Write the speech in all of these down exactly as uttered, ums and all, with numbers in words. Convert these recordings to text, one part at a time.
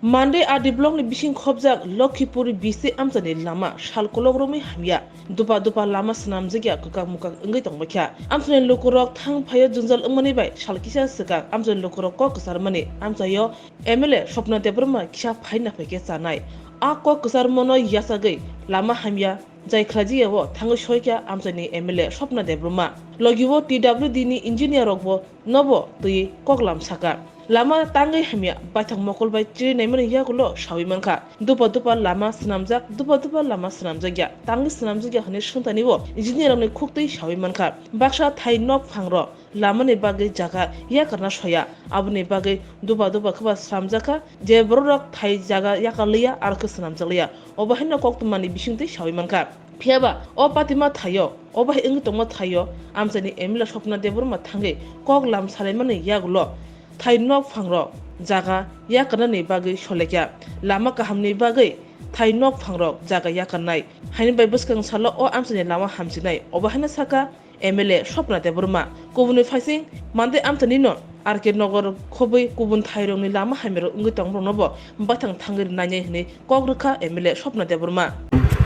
Mande R D block ni bising khobjak Lokhipur B C amchani lama sal kolok romwi hamya. Dupa dupa lama swnamjakya kwkak mukak wngwi tongbaikha. Amchani lukurok thang phaio jwngjal wngmani bai sal kisa swkang amchani lukurok kok kwcharmani amchaio M L A Swapna Debbarma kisa phai naphaikhe chanai. A kok kwcharmano yachagwi lama hamya jai khlaijiyao thangwi soikha amchaini M L A Swapna Debbarma. Logio T W D ni engineer rokbo nobo twi koklam saka. Lama tangwi hamya baithang mokol bai chiri naimani yagulo sawi mankha. Dupa dupa lama swnamjak, dupa dupa lama swnamjakya, tangwi swnamjakya hwnwi swngtani bo engineer rokni khuktwi sawi mankha. Baksa thai nok phangrok lamani bagwi jaga yakarna soya, aboni bagwi dupa dupa kheba swnamjakha je bororok thai jaga yakarliya aro khe swnamjakliya. Obo haino koktwmani bisingtwi sawi mankha. Phiyaba o patima thaio, obo hai wngwi tongma thaio, amchaini M L A Swapna Debbarma thangwi koklam salaimani yagulo thai nok phangrok jaga yakarnani bagwi solekya. Lama kahamni bagwi thai nok phangrok jaga yakarnai. Haini bai bwskang salo o amchaini lama hamsinai. Obo haino saka M L A Swapna Debbarma. Kubuni phaising mande amchainino R K Nogor khobwi kubun thairokni lama hamyarok wngwi tongboroknobo baithang thangwi rwnainai hwnwi kok rwkha M L A Swapna Debbarma.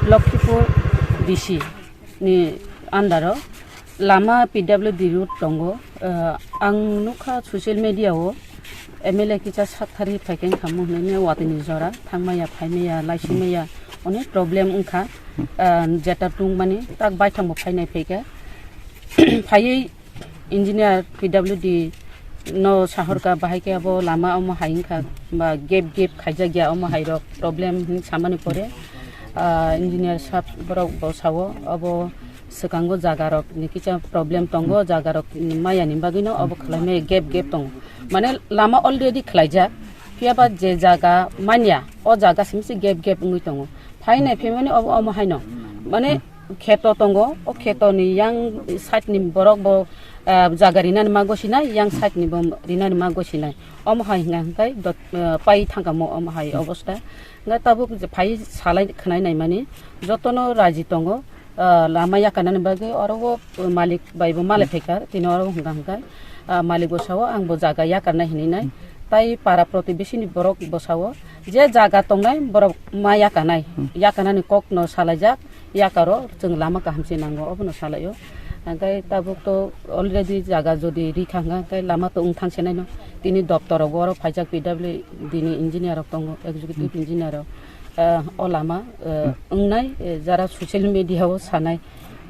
Lokhipur D C ni under o lama P W D road tongo. Ah, ang nukha social media o M L A kisa sathari phaikhe wngkha mo hinwi watini jora thangmaya phaimaya laisimaya onek problem wngkha. Ah, jeta tungmani tak baithangbo phainai phaikha. Phaiwi engineer P W D no sahorkha, bahai khe abo lama omo hai wngkha, ba gap gap khaijakya omo hai rok problem hinwi samani pore, ah, engineer sab borok bo sao obo swkango jaga rok ni kisa problem tongo, jaga rok maya ni bagwi no obo khlai maya gap gap tongo, mane lama already khlaijak, phiyaba je jaga manya o jaga simi se gap gap wngwi tongo, phainai phaimani obo omo haino mane kheto tongo, o kheto ni yang side ni borok bo, ah, jaga rinani ma gosinai, yang side ni bo rinani ma gosinai. Omo hai hwnka hwnkhe dot-, ah, pai thangkha mo omo hai obostha. Hwnkhe tabuk je phai salai khwnai naimani jotono raji tongo, ah, lama yakarnani bagwi oro o malik bai bo malai phaikha, tini oro hwnka hwnkhe, ah, malik bo sao ang bo jaga yakarnai hinwi nai. Tai para protibesi ni borok bo sao je jaga tongnai borok ma yakarnai, yakarnani kok no salaijak. Yakaro chwng lama kaham se nango, obono salaio. Hwnkhe tabuk to already jaga jodi rikha hwnkha, hwnkhe lama to wngthang se naino. Tini doptor rogo oro phaijak P W D ni engineer rok tongo, executive engineer rok. Ah, o lama, ah, wngnai, eh, jara social media o sanai,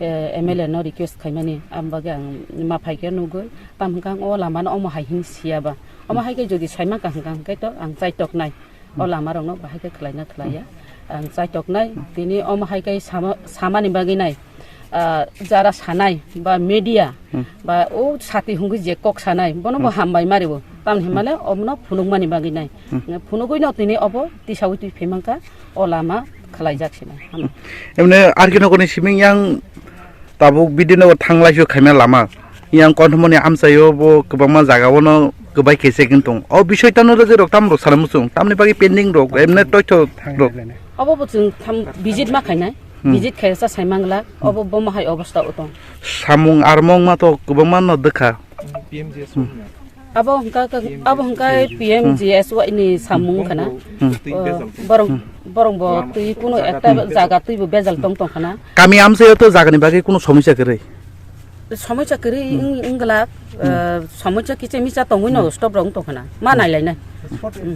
eh, M L A no request khaimani, am bagwi ang ma phaikhe nugwi. Tam hwnkha ang o lama no omo hai hin siya ba. Omo hai khe jodi saima ka hwnkha, hwnkhe to ang chaitok nai. O lama rokno bahai khe khlaina khlaiya. Ang chaitoknai, tini omo hai khe sama, samani bagwi nai, ah, jara sanai ba media, hmm, ba o sati hungwi je kok sanai, bono bo, hmm, hambai mari bo. Tamni, hmm, himale omono phunukmani bagwi nai. Hmm. Phunugwi no tini obo tisawi twi phimangkha, o lama khlaijak sinai. Hambai. Emne R K Nogor ni siming yang tabuk bidino thanglai su khaima lama. Yang konthomoni amchaio bo kwbangma jaga o no kwbai khe checking tong. O bisoi tano rwjak rok tam rok sana muchung. Tamni bagwi pending rok, emne toitho rok. Obo bo chwng tham visit ma khainai. Hmm. Visit khaisa sai mangla. Hmm. Obo bo ma hai obostha o tong. Samung armong ma to kwbangma no dwkha. P M G S. Hmm. Abo hwnkha khe, abo hwnkha P M G S Y ni samung khana. Hmm. O, borong, hmm, borong bo twi kuno ekta jaga twi bo bejal tong tong khana. Kami amchaio to jagani bagwi kuno somosya kwrwi. Somosya kwrwi, hmm, wng-, wngla, hmm, eh, somosya kicha micha tongwi no, hmm, stop rok wng tong khana. Ma, hmm, nailainai. Hmm.